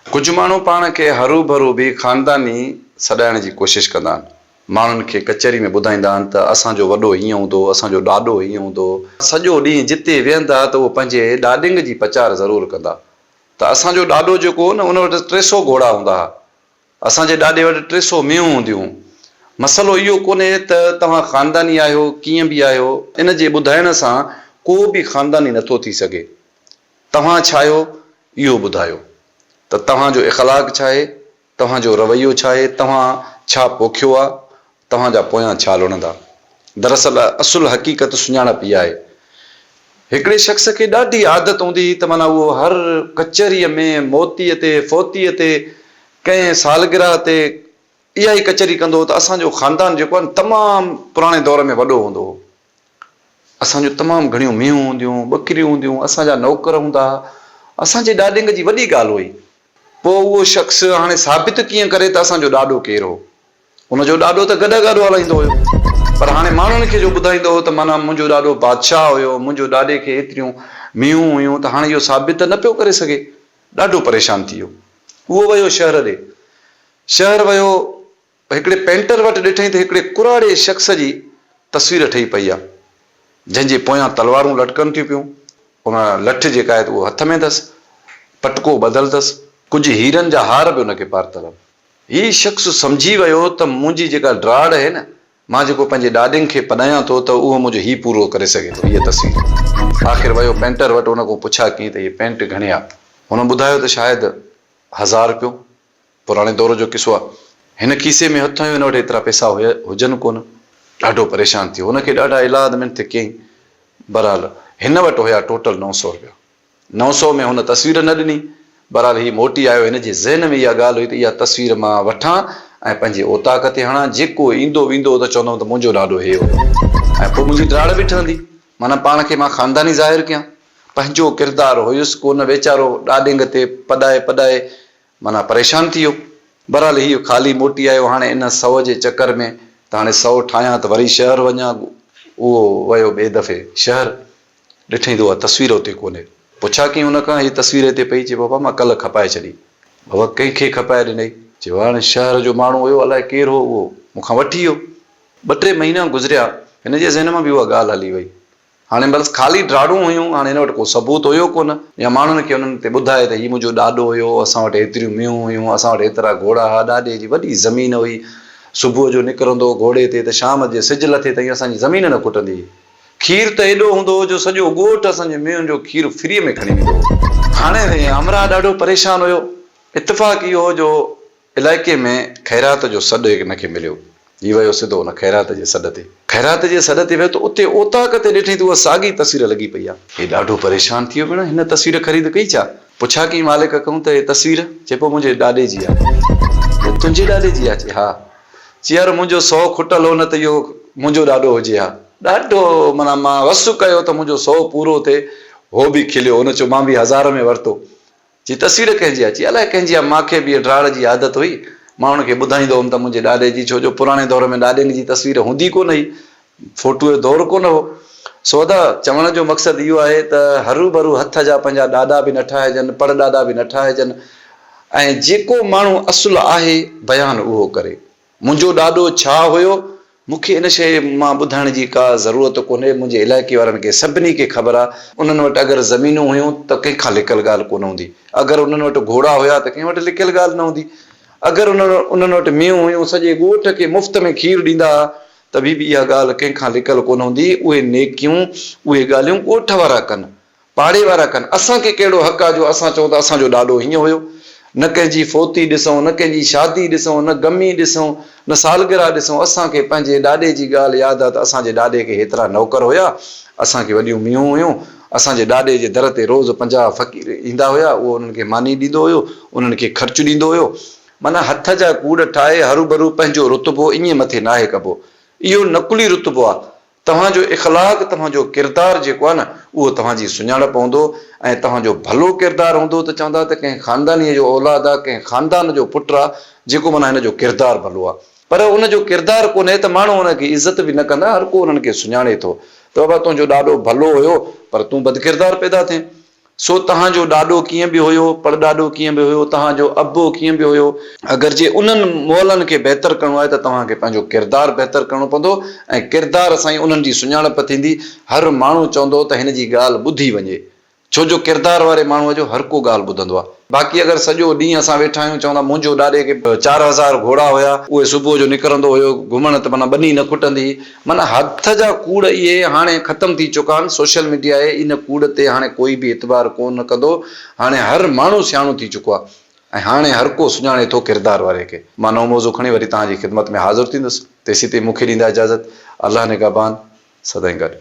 ڪجهه ماڻهو پاڻ کي هروڀرو به خانداني سڏائڻ جي ڪوشش ڪندا آهن. ماڻهن کي ڪچهري ۾ ٻڌائيندا آهن ته اسان جو وڏو هيئن هوندو هو، اسان جو ڏاڏو هيئن هوندو هو. سڄو ڏينهن جتي ويهندا ته اهو پنهنجي ڏاڏنگ جي پچار ضرور ڪندا ته اسان جو ڏاڏو جيڪو هو نه ان وٽ 300 گهوڙا هوندا ها. اسان جي ڏاڏي وٽ 300 مينهون هونديون هون. مسئلو اهو ڪونهي ته توهان خانداني آهيو، ڪيئن به آهيو، ان جي ٻڌائڻ سان ڪو به خانداني نٿو ٿي سگهي. توهان ڇا آهيو اهو ٻڌايو ته توهان جو اخلاق ڇا آهي، توهان جو رويو ڇا آهي، توهان ڇا پوکيو آ، توهان جا پويان ڇا لڻندا. دراصل اصل حقيقت سڃاڻپ اها آهي. هڪڙي شخص کي ڏاڍي عادت هوندي هئي ته معنيٰ اهو هر ڪچهريء ۾ موتيء تي، فوتيء تي، ڪنهن سالگرهه تي اها ئي ڪچهري ڪندو هو ته اسان جو خاندان جيڪو آهي نه تمام پراڻي دور ۾ وڏو هوندو هو. اسان جون تمام گهڻيون مينهون هونديون هيون، ٻڪريون هونديون هيون، اسان جا نوڪر هوندا ها. اسان جي ڏاڏنگ جي وڏي ڳالهه هئي. پوء اهو شخص هاڻي ثابت ڪيئن ڪري ته اسان جو ڏاڏو ڪير هو؟ ان جو ڏاڏو ته گڏهه گاڏو هلائيندو هيو. پر هاڻي ماڻهن کي جو ٻڌائيندو هو ته معنيٰ منهنجو ڏاڏو بادشاهه هيو، منهنجو ڏاڏي کي ايتريون مينهون هيون ته هاڻي اهو ثابت ته نه پيو ڪري سگهي. ڏاڍو پريشان ٿي ويو. اهو ويو شهر ڏي. شهر ويو هڪڙي پينٽر وٽ ڏٺائين ته هڪڙي ڪراڙي شخص جي تصوير ٺهي پئي آ، جنهن جي پويان تلوارون لٽڪن ٿيون پيون. ان لٺ جيڪا آهي ته اهو هٿ ۾ اٿس، پٽڪو ٻڌل اٿس، ڪجهه هيرن جا هار به ان کي پاتل آهن. هي شخص سمجهي ويو ته منهنجي جيڪا ڊراڙ آهي نه، مان جيڪو پنهنجي ڏاڏين کي پڏايان ٿو ته اهو منهنجو هي پورو ڪري سگهي ٿو، هيء تصوير. آخر ويو پينٽر وٽ ان کان پڇا ڪيائين ته هيء پينٽ گهڻي آ؟ هن ٻڌايو ته شايد هزار رپيو. پراڻي دور جو قصو آ. هن کيسي ۾ هٿ هنيو هن وٽ ايترا پئسا هيا هجن ڪونه. ڏاڍو پريشان ٿيو. هن کي ڏاڍا ايلاز منٿ ڪيائين. بهرحال هن وٽ هيا ٽوٽل 900 رپيا. 900 ۾ هن تصوير نه ڏني. بهرحال هي موٽي آيو. هن جي ذهن ۾ اها ڳالهه هئي ته اها تصوير مان وٺان ۽ پنهنجي اوطاق تي هڻان. جيڪو ايندو ويندو ته چوندم ته منهنجو ڏاڏو هي هيو ۽ پوء منهنجي ڊاڙ به ٺهندي. معنيٰ پاڻ کي مان خانداني ظاهر ڪيان. پنهنجو ڪردار هيس ڪونه ويچارو ڏاڏينگ تي پڏائي پڏائي معنيٰ پريشان ٿي ويو. بهرحال هيء خالي موٽي آيو. هاڻي ان سئو جي چڪر ۾ ته هاڻي سئو ٺاهيان ته وري شهر وڃان. اهو ويو ٻئي دفعي شهر. ڏٺئين ته اها تصوير اتي ڪونهي. پڇا ڪيائين ان کان، هيء تصوير هتي پئي؟ چي بابا مان ڪلهه کپائي ڇڏي. بابا ڪنهن کي کپائي ڏنئي؟ چي هاڻي شهر جو ماڻهو هيو، الائي ڪير هو، اهو مون کان وٺي ويو. ٻه ٽي مهينا گذريا، هن جي ذهن مان به اها ڳالهه هلي وئي. هاڻي بس خالي ڊاڙون هيون، هاڻي هن وٽ ڪو ثبوت هيو ڪونه، يا ماڻهن کي انهن تي ٻڌائي ته هي منهنجو ڏاڏو هيو، اسان وٽ هيتريون مينهون هيون، اسان وٽ هيترا گهوڙا ها، ڏاڏي جي وڏي زمين هئي، صبح جو نڪرندو هو گهوڙي تي ته شام جي سج لٿي تائين اسان جي زمين نه کٽندي هئي. کير ته ايڏو هوندو هو جو سڄو ڳوٺ اسان جي مينهن جو کير فريء ۾ کڻي ويندو هو. هاڻي همراهه ڏاڍو پريشان هيو. اتفاق اهو هو جو علائقي ۾ خيرات جو سڏ هن کي مليو. هي ويو سڌو ان خيرات جي سڏ تي. خيرات جي سڏ تي ويو ته اتي اوطاق تي ڏٺئين ته اها ساڳي تصوير لڳي پئي آ. هي ڏاڍو پريشان ٿي ويو ڀيڻ هن تصوير خريد ڪئي ڇا؟ پڇا ڪيائين مالڪ کان ته هي تصوير؟ چئي پيو منهنجي ڏاڏي جي آ. چي تنهنجي ڏاڏي جي آ؟ چي ها. چي يار منهنجو سئو کٽل هو نه ته اهو منهنجو ڏاڏو هجي ها. ڏاڍو معنيٰ مان وس ڪيو ته منهنجو سئو پورو ٿئي. هو به کليو. هن چيو مان به هزار ۾ ورتو. چي تصوير ڪنهن جي آ؟ چي الائي ڪنهن جي آ، مان کي به اها ڊاڙ جي عادت هئي، مان ان کي ٻڌائيندو هوم ته منهنجي ڏاڏي جي، ڇو جو پراڻي دور ۾ ڏاڏين جي تصوير هوندي ڪونه هئي، فوٽوء جو دور ڪونه هو. سو ادا، چوڻ جو مقصد اهو آهي ته هروڀرو هٿ جا پنهنجا ڏاڏا به نه ٺاهجن، پڙ ڏاڏا به نه ٺاهجن ۽ جيڪو ماڻهو اصل آهي، بيان اهو ڪري. منهنجو ڏاڏو ڇا هيو؟ مون کي ان شيء مان ٻڌائڻ جي ڪا ضرورت ڪونهي، منهنجي علائقي وارن کي سڀني کي خبر آ، انهن وٽ اگر زمينون هيون ته ڪنهن کان لڪل ڳالهه ڪونه هوندي، اگر انهن وٽ گهوڙا هيا ته ڪنهن وٽ لڪيل ڳالهه نه هوندي، اگر انهن وٽ مينهون هيون سڄي ڳوٺ کي مفت ۾ کير ڏيندا ها ته به اها ڳالهه ڪنهن کان لڪل ڪونه هوندي، اهي نيڪيون، اهي ڳالهيون ڳوٺ وارا ڪن. پاڙي وارا ڪن، اسان کي ڪهڙو حق آ جو اسان چئون ته اسان جو ڏاڏو هيئن هيو. نه ڪنهن جي فوتي ڏسون، نه ڪنهن جي شادي ڏسون، نه غمي ڏسون، نه سالگرهه ڏسون، اسان کي پنهنجي ڏاڏي جي ڳالهه ياد آ ته اسان جي ڏاڏي کي هيترا نوڪر هيا، اسان کي وڏيون مينهون هيون، اسان جي ڏاڏي جي در تي روز 50 فقير ايندا هيا، اهو انهن کي ماني ڏيندو هيو، انهن کي خرچ ڏيندو هيو. معنيٰ هٿ جا ڪوڙ ٺاهي هروڀرو پنهنجو رتبو ائين مٿي ناهي ڪبو. اهو نقلي رتبو آ. توهان جو اخلاق، توهان جو ڪردار جيڪو آهي نه، اهو توهان جي سڃاڻپ هوندو ۽ توهان جو ڀلو ڪردار هوندو ته چوندا ته ڪنهن خاندانيء جو اولاد آ، ڪنهن خاندان جو پٽ آ، جيڪو معنيٰ هن جو ڪردار ڀلو آ. پر ان جو ڪردار ڪونهي ته ماڻهو ان کي عزت به نه ڪندا، هر ڪو انهن کي سڃاڻي ٿو ته بابا تنهنجو ڏاڏو ڀلو هيو پر تون بدڪردار پيدا ٿئين. سو توهان جو ڏاڏو ڪيئن به هيو، پڙڏاڏو ڪيئن به هيو، توهان جو ابو ڪيئن به هيو، اگر جي انهن مئلن کي بهتر ڪرڻو آهي ته توهان کي پنهنجو ڪردار بهتر ڪرڻو پوندو ۽ ڪردار سان ئي انهن جي سڃاڻپ ٿيندي، هر ماڻهو چوندو ته هن جي ڳالهه ٻڌي وڃي، ڇو جو ڪردار واري ماڻهوء جو هر ڪو ڳالهه ٻڌندو آهي. باقي اگر سڄو ڏينهن اسان ويٺا آهيون چوندا منهنجو ڏاڏي کي 4000 گهوڙا هيا، اهي صبح جو نڪرندو هيو گهمڻ ته معنيٰ ٻني نه کٽندي هئي، معنيٰ هٿ جا ڪوڙ اهي هاڻي ختم ٿي چڪا آهن، سوشل ميڊيا آهي ان ڪوڙ تي هاڻي ڪوئي به اعتبار ڪو نه ڪندو، هاڻي هر ماڻهو سياڻو ٿي چڪو آهي ۽ هاڻي هر ڪو سڃاڻي ٿو ڪردار واري کي. مان نئون موضوع کڻي وري توهان جي خدمت ۾ حاضر ٿيندس، تيسين تائين مون کي ڏيندا اجازت، الله نگهبان، سدائين گڏ.